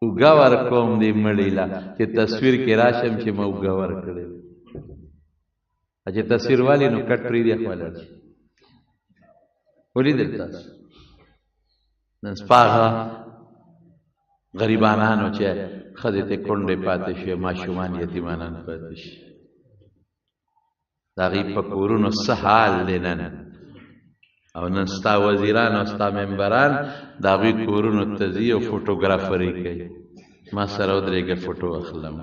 اوږه ورکوم دې مړي له چې تصویر کې راشم چې ما اوږه ورکړې، چې تصویر والي نو کټ پرېږدي خو ولاړ شي. ولیدل تاسو نن سپاغه غریبانانو چې ښځې ته کونډې پاتې شوې، ماشومان یتیمانان پاتې شي، د هغوی په کورونو څه حال دی نن؟ او نن ستا وزیران او ستا ممبران د هغوی کورونو ته ځي او فوټوګرافري کوي. ما سره ودرېږه فوټو اخلم،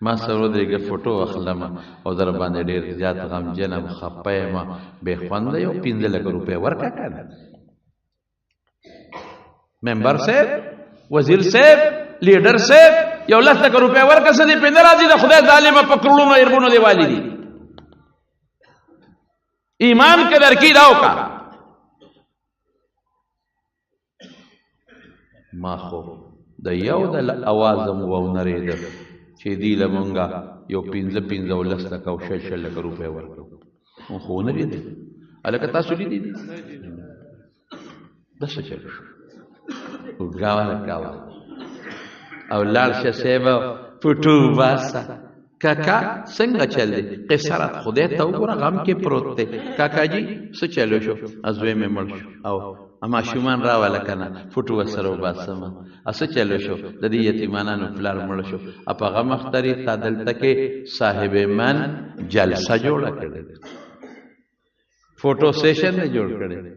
ما سره ودرېږه فوټو اخلم، او در باندې ډېر زیات غمجن یم، خفه یم، بې خونده یو 5 لکه روپۍ ورکړه که نه. ممبر صاحب، وزیر صاحب، لیډر صاحب، یو 10 لکه روپۍ ورکړه، څه دې پرې نه راځي؟ د خدای ظالمه په کروړونو اربونو دې والي دي. ایمان که درکې دا وکړه. ما خو د یو د اواز هم وونرېده چې دی له مونږه یو 5 5 او 10 لکه او 20 20 لکه روپۍ ورکړو، مونږ خو ونه لیدل. هلکه تاسو لیدي دي؟ دا څه چل شو؟ اوږه ورکوه او لاړ شه صاحب فوټو وباسه. کاکا څنګه چل دی؟ قصه راته خدای ته وګوره، غم کې پروت دی. کاکا جي څه چلو شو؟ زوی مې مړ شو او ماشومان راوله که نه فوټو ورسره وباسم. څه چلو شو؟ د دې یتیمانانو پلار مړ شو. په غم اختر یې تا دلته کې صاحب من جلسه جوړه کړې ده، فوټو سیشن یې جوړ کړی دی.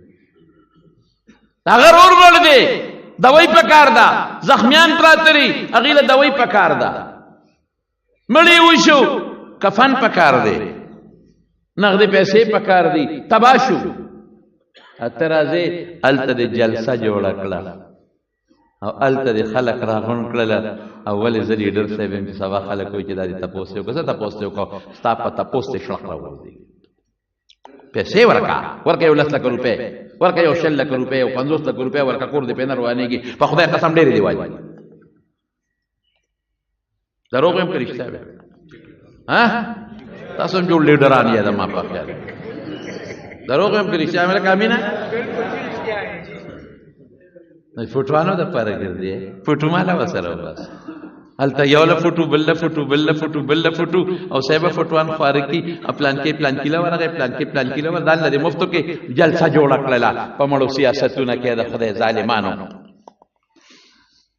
هغه ورور مړ دی، دوی پکار ده، زخمیان پراته دي، هغوی له دوی پکار ده، مړی وشو، کفن پکار دی، نغدې پیسې پکار دي، تباه شو. ته راځې هلته دې جلسه جوړه کړه او هلته دې خلک راغونډ کړل. او ولې زه لیډر صاحب یم چې سبا خلک وایي چې دا دې تپوس دی وکړه، څه تپوس دی وکړه؟ ستا په تپوس دې شړق راوغورځېږي. پیسې ورکړه، ورکړه یو 10 لکه روپۍ ورکړه، یو 20 لکه روپۍ، یو 50 لکه روپۍ ورکړه، کور دې پرې نه روانېږي. په خدای قسم ډېرې دې وایي. دروغ یم که رښتیا وایم؟ ها؟ تاسو هم جوړ لیډران یې زما په خیال. دروغ هم که رښتیا مې لکه امینه فوټوانو دپاره ګرځي، فوټو ماله ورسره وباسه. هلته یو له فوټو، بل له فوټو، بل له فوټو، بل له فوټو، او صاحب فوټوان خواره کړي. پلانکې پلانکي له ورغی، پلانکې پلانکي له ورغی، دا له دې مفتو کې جلسه جوړه کړله په مړو سیاستونه کې د خدای ظالمانو.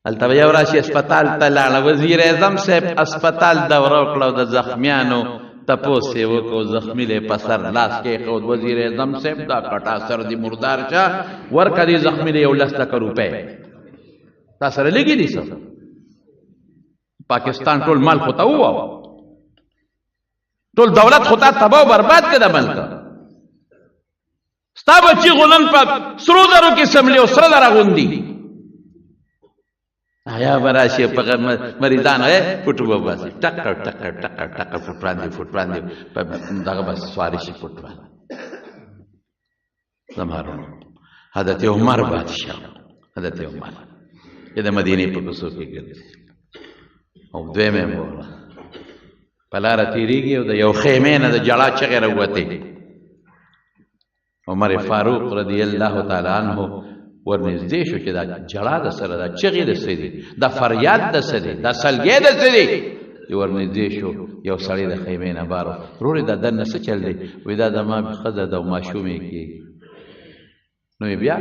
هلته به یو راشي هسپتال ته لاړه، وزیر اعظم صاحب هسپتال دوره وکړه او د زخمیانو تپوس یې وکړو، زخمي له په سر لاس کېښود. وزیر اعظم صاحب دا کټا سر دې مردار شه، ورکړه دې زخمي له یو لس لکه روپۍ. تا سره لږې دي څه؟ پاکستان ټول مال خو ته وواو، ټول دولت خو تا تباه او برباد کړه د ملک. ستا بچي خو نن په سرو زرو کې سملي او سره زره غوندي. آیا به راشي په مریضانو فوټو به باسي، ټکر ټکر ټکر ټکر فوټوان دي، فوټوان دي، په دغه به سواري شي فوټوان. زما وروڼو، حضرت عمر بادشاه، حضرت عمر چې د مدینې په کوڅو کې ګرځي او دویمه یې ووره په لاره تېرېږي او د یو خیمې نه د ژړا چغې راووتې. عمر فاروق رضی الله تعالی عنه ورنږدې شو چې دا ژړا د سره، دا چغې د څه دي، دا فریاد د څه دی، دا سلګۍ د څه دي. چې ورنږدې شو یو سړی د خیمې نه بار و، ورور یې دا دننه څه چل دی؟ وایي دا زما ښځه ده او ماشوم یې کېږي. نو یې بیا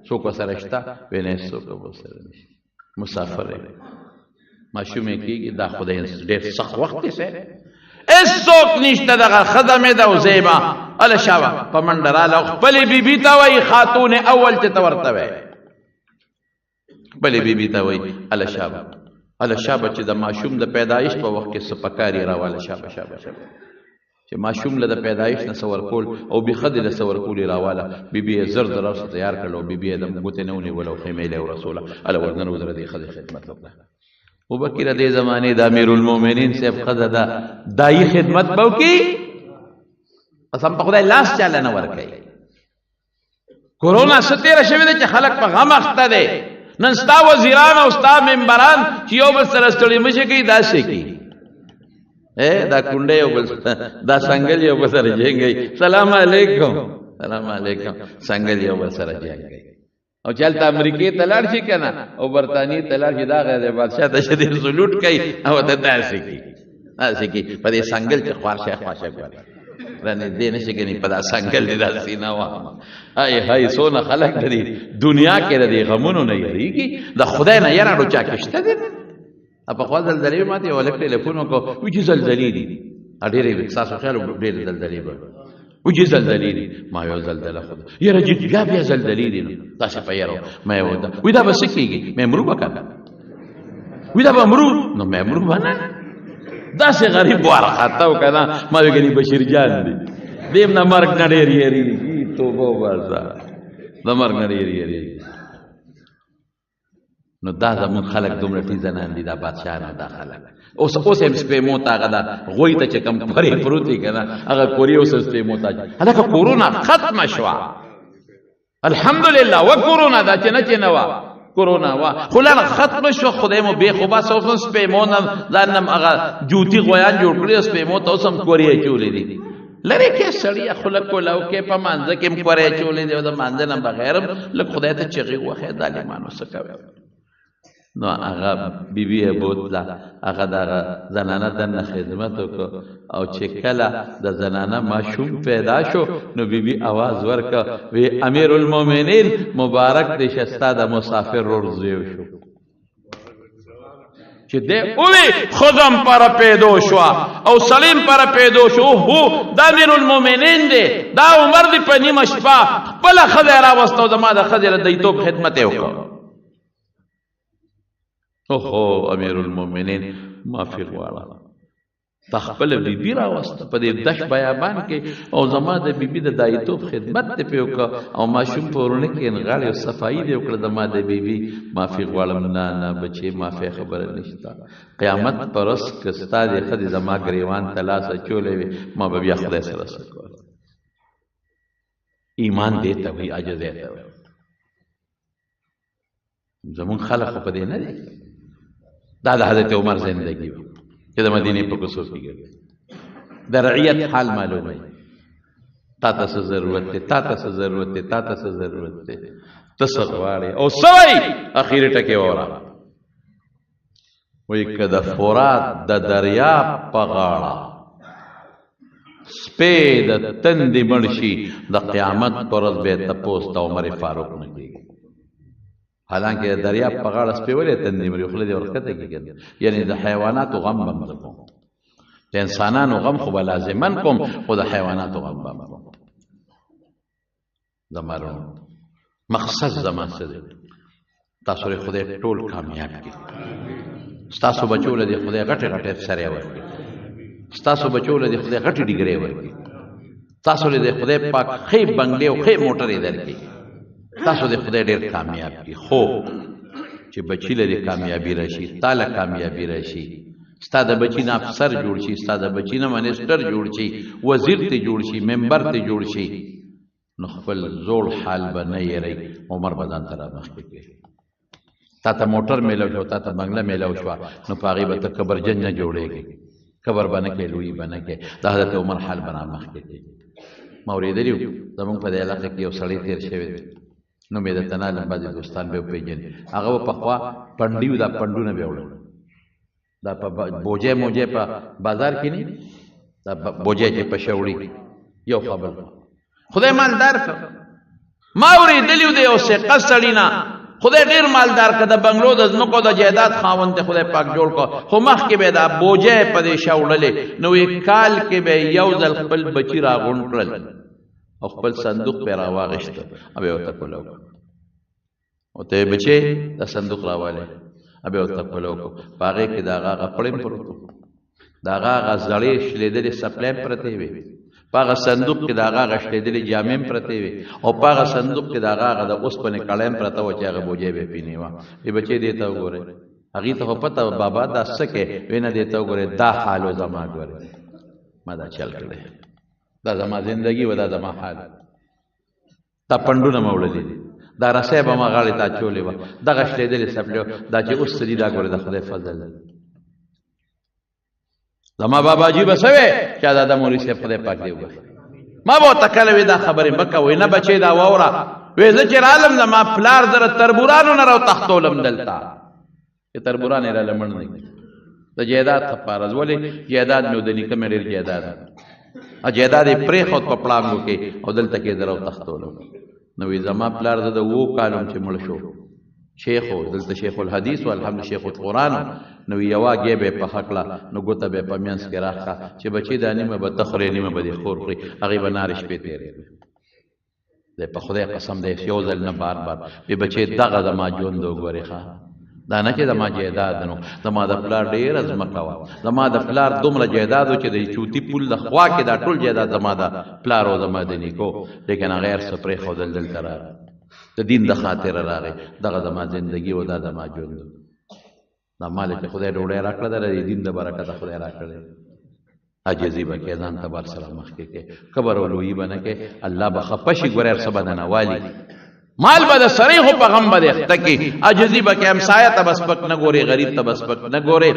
څوک ورسره شته؟ وایي نه، هېڅوک ورسره نشته، مسافر دی، ماشوم یې کېږي. دا خو د ډېر سخت وخت دی صاحب، هېڅوک نشته، دغه ښځه مې ده او زه یم. هله شابه په منډه راله او خپلې بیبي ته وایي، خاتون اول چې ته ورته وایې، خپلې بیبي ته وایي هله شابه، هله شابه چې د ماشوم د پیدایش په وخت کې څه پکار یې راواله، شابه شابه شابه چې ماشوم له د پیدایش نه څه ورکول او بې ښځې له څه ورکول یې راواله. بیبي یې زر زر ورسره تیار کړل او بیبي یې د ګوتې نه ونیوله او خیمې له یې ورسوله، هله ورننوځه د دې ښځې خدمت وکړه. وبکیره دې زمانې د امیرالمؤمنین صاحب ښځه ده، دایي خدمت به وکړي، قسم په خدای لاس چاله نه ورکوي. کورونا څه تېره شوې ده چې خلک په غم اخته دی. نن ستا وزیران او ستا ممبران چې یو بل سره ستړي مشي کوي، داسې کوي، دا کونډه یو بل، دا سنګل یو بل سره جنګوي، سلام علیکم سلام علیکم، سنګل یو بل سره جنګوي. او چې هلته امریکې ته لاړ شي که نه او برطانیې ته لاړ شي، دا غیر دی بادشاه ته چې دی سلوټ کوي او ته داسې کوي، داسې کوي په دې سنګل چې خوار شی خوار شی ګوري رانږدې نه شي ګنې په دا سنګل دې دا سینه وهمه. های های څونه خلک د دې دنیا کې د دې غمونو نه یریږي، د خدای نه یره نو چا کې شته دی. پخوا زلزلې وې، ما ته یو هلک ټلیفون وکړ، وایي چې زلزلې دي، ډېرې وې، ستاسو خیال ډېرې زلزلې به وي، چې زلزلې دي. ما یو زلزله خو یاره چې بیا بیا زلزلې دي، نو تاسې په یاره ما یې وته وایي دا به څه کېږي؟ مې مرو به که نه؟ وایي دا به مرو، نو مې مرو به نه. داسې غریب وارخطا و که نه، ما ویې ګنې بشیر جان دی، دې هم د مرګ نه ډېر یېرېږي، توبه وباسه، د مرګ نه ډېر یېرېږي. نو دا زموږ خلک دومره ټیزنان دي، دا بادشاهان او دا خلک اوس اوس هم سپېمو ته هغه دا غوی ته چې کوم کورې پروت وي که نه، هغه کورې اوس سپېمو ته. هلکه کورونا ختمه شوه الحمدلله، و کورونا دا چې نه چې نه وه کورونا وه، خو لاړه ختمه شوه، خدای مو بېخ وباسه. اوس هم سپېمو نه ځان نه هغه جوتي غویان جوړ کړي، سپېمو ته اوس هم کورې اچولې دي. لرې کې سړیه خوله کولاو کې په مانځه کې هم کورې اچولې دي، او د مانځه نه بغیر هم لږ خدای ته چغې ووهې، ظالمانو څه کوې؟ نو هغه بیبي یې بوتله، هغه دغه زنانه دننه خدمت وکړ، او چې کله د زنانه ماشوم پیدا شو نو بیبي اواز ورکړ، وی امیرالمؤمنین مبارک دې شه، ستا د مسافر ورور زوی شو. چې دی اوی خزم پر پیدو شو او سلیم پر پیدو شو، هو دا امیر المؤمنین دی، دا عمر دی په نیمه شپه خپله ښځه یې راوسته او زما د ښځې له دیتوب خدمت یې وکړ. اوهو امیر المؤمنین معافي غواړم، تا خپله بیبي راوسته په دې دشت بیابان کې او زما د بیبي د دایتوب خدمت دې پرې وکړ او ماشوم په ورونه کې نغاړې او صفایي دې وکړه، زما د بیبي معافي غواړم. نه نه بچې معافي خبره نشته، قیامت پر ورځ که ستا دې ښځې زما ګریوان ته لاس اچولی وي ما به بیا خدای سره څه کول. ایمان دې ته وایي، عاجزۍ ته وایي. زمونږ خلک خو په دې نه دي. دا د حضرت عمر زندگی وه چې د مدینې په کوڅو کې ګرځي. د رعیت حال معلوموي، تا ته څه ضرورت دی، تا ته څه ضرورت دی، تا ته څه ضرورت دی، ته څه غواړې او څه وایي. اخري ټکی واوره، وایي که د فرات د دریاب په غاړه سپی د تندې مړ شي، د قیامت پر ورځ به یې تپوس د عمر فاروق نه کېږي. حالانکه د دریاب په غاړه سپی ولې تندې مري؟ خوله دې ورښکته کړي که نه، یعنې د حیواناتو غم به هم زه کوم، د انسانانو غم خو به لازما کوم، خو د حیواناتو غم به هم کوم. زما وروڼو، مقصد زما څه دی؟ تاسو لرې خدای ټول کامیاب کړي، ستاسو بچو له دې خدای غټې غټې افسرې ورکړي، ستاسو بچو له دې خدای غټې ډیګرې ورکړي، تاسو له دې خدای پاک ښې بنګلې او ښې موټرې درکړي، تاسو دې خدای ډېر کامیاب کړي. خو چې بچي له دې کامیابي راشي، تا له کامیابي راشي، ستا د بچي نه افسر جوړ شي، ستا د بچي نه منسټر جوړ شي، وزیر ته جوړ شي، ممبر ته جوړ شي، نو خپل زوړ حال به نه یری، عمر به ځان ته رامخکې کړي. تا ته موټر میلاو شو، تا ته بنګله میلاو شوه، نو په هغې به ته کبرجن نه جوړېږې، کبر به نه کوې، لویي به نه کوې. د حضرت عمر حال به رامخکې کړي. ما اورېدلي وو زموږ په دې علاقه کې یو سړی تېر شوی دی، نوم یې درته نه علم، بعضې دوستان به یې وپېژني. هغه به پخوا پنډي و، دا پنډونه به یې وړل، دا په بوجۍ موجۍ په بازار کې نه، دا بوجۍ چې په شوړي یو خبر خدای مالدار کړ. ما اورېدلي وو د یو ثقه سړي نه، خدای ډېر مالدار کړ، د بنګلو د ځمکو د جایداد خاوند دی خدای پاک جوړ کړ، خو مخکې به دا بوجۍ په دې شا وړلې، نو یې کال کې به یو ځل خپل بچي راغونډ کړل او خپل صندوق به یې راواخیست او بیا یې ورته کولاو کړ، ورته یې بچی دا صندوق راوالی، او بیا یې ورته کولاو کړ. په هغې کې د هغه هغه پړی هم پروت و، د هغه هغه زړې شلېدلې څپلۍ هم پرتې وې، په هغه صندوق کې د هغه هغه شلېدلې جامې هم پرتې وې، او په هغه صندوق کې د هغه هغه د اوسپنې کړی هم پرته وه چې هغه بوجۍ به یې پرې نیوه. وی بچی دې ته وګورئ، هغې ته خو پته وه بابا دا څه کوې؟ وی نه دې ته وګورئ، دا حال و زما، ګورئ ما دا چل کړی، دا زما زندګي وه، دا زما حال، دا پنډونه ما وړلي دي، دا رسۍ به ما غاړې ته اچولې وه، دغه شلېدلې څپلۍ وه، دا چې اوس څه دي دا ګورئ د خدای فضل دی. زما بابا جی به څه وی چې دا د مولوي صاحب خدای پاک دې وبخښي. ما به ورته کله وی دا خبرې مه کوئ، نه بچې دا واوره. وی زه چې رالم زما پلار زه د تربورانو نه راوتښتولم دلته، چې تربوران یې راله مړ نه کړي د جایداد لپاره. ولې جایداد مې د نیکه مې ډېر جایداد او جایداد یې پرېښود په پړانګو کې او دلته کې زه راوتښتولم. نو وی زما پلار زه د اوو کالو چې مړ شو، شیخ و، دلته شیخ الحدیث و، الحمد شیخ القرآن و، نو یوه ګې به یې پخه کړه، نو ګوته به یې په منځ کې راکړه چې بچې دا نیمه به ته خورې نیمه به دې خور خوري، هغې به نارې شپې تېرې کړې. دی په خدای قسم دی یو ځل نه بار بار وی بچې دغه زما ژوند وګورې، ښه دا نه چې زما جایداد نو، زما د پلار ډېره ځمکه وه، زما د پلار دومره جایداد و چې د چوتي پول د خوا کې دا ټول جایداد زما د پلار او زما د نیکو، لیکن هغه هر څه پرېښودل دلته راغی، د دین د خاطره راغی، دغه زما زندګي و، دا زما ژوند و، دا مال چې خدای ډوډۍ راکړه ده د دین د برکته خدای راکړی. عاجزي به کوې، ځان ته بر سره مخکې کوې، کبر او لویي به نه کوې، الله به خفه شي، ګورې هر څه به درنه والي، مال به د سړی خو په غم به دې اخته کړي. عاجزي به کوې، همسایه ته به سپک نه ګورې، غریب ته به سپک نه ګورې،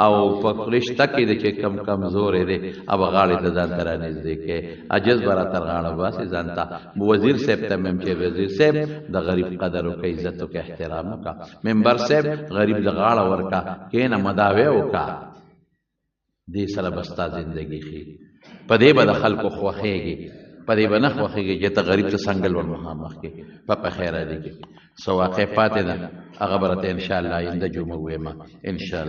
او په رشته کې د چې کم کمزوری دی هغه غاړې ته ځان ته رانږدې کوې، عاجز به راته غاړه باسي ځان ته. وزیر صاحب ته مې هم چې وزیر صاحب د غریب قدر وکړه، عزت وکړه، احترام وکړه، ممبر صاحب غریب له غاړه ورکړه، کښېنه مداوی وکړه، دې سره به ستا زندګي ښي، په دې به د خلکو خوښېږي، په دې به نه خوښېږي چې ته غریب ته څنګل ور مخامخ کړې. په خیر دې کې څه واقع پاتې ده هغه به راته انشاءالله آینده جمعه ووایم انشاءالله.